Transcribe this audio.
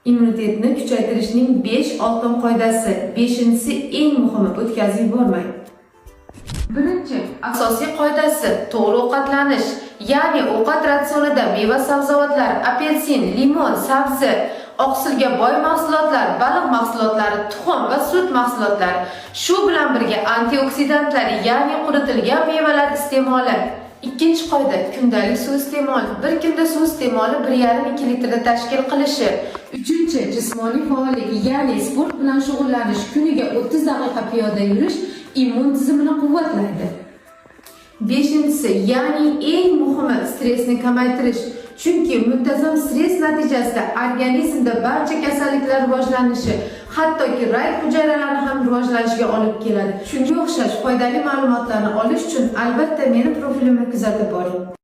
Immunitetni kuchaytirishning 5 oltin qoidasi. Beshinchisi eng muhimi, o'tkazib yubormang. Birinchi, asosiy qoidasi to'g'ri ovqatlanish. Ya'ni ovqat ratsionida meva-sabzavotlar, apelsin, limon, sabzi, oqsilga boy mahsulotlar, baliq mahsulotlari, tuxum va sut mahsulotlari, shu bilan birga antioksidantlar, ya'ni quritilgan mevalar iste'moli. Ikkinchi qoida kundalik suv iste'moli. Bir kunda suv iste'moli 1,5-2 litrda tashkil qilishi. Uchinchi, jismoniy faollik, ya'ni sport bilan shug'ullanish, kuniga 30 daqiqa piyoda yurish immun tizimini quvvatlaydi. Beshinchisi, ya'ni eng muhimi, stressni kamaytirish. Chunki muntazam stress natijasida organizmda barcha kasalliklar rivojlanishi, hattoki rak hujayralari ham rivojlanishiga olib keladi. Shunga o'xshash foydali ma'lumotlarni olish uchun albatta meni profilimni kuzatib boring.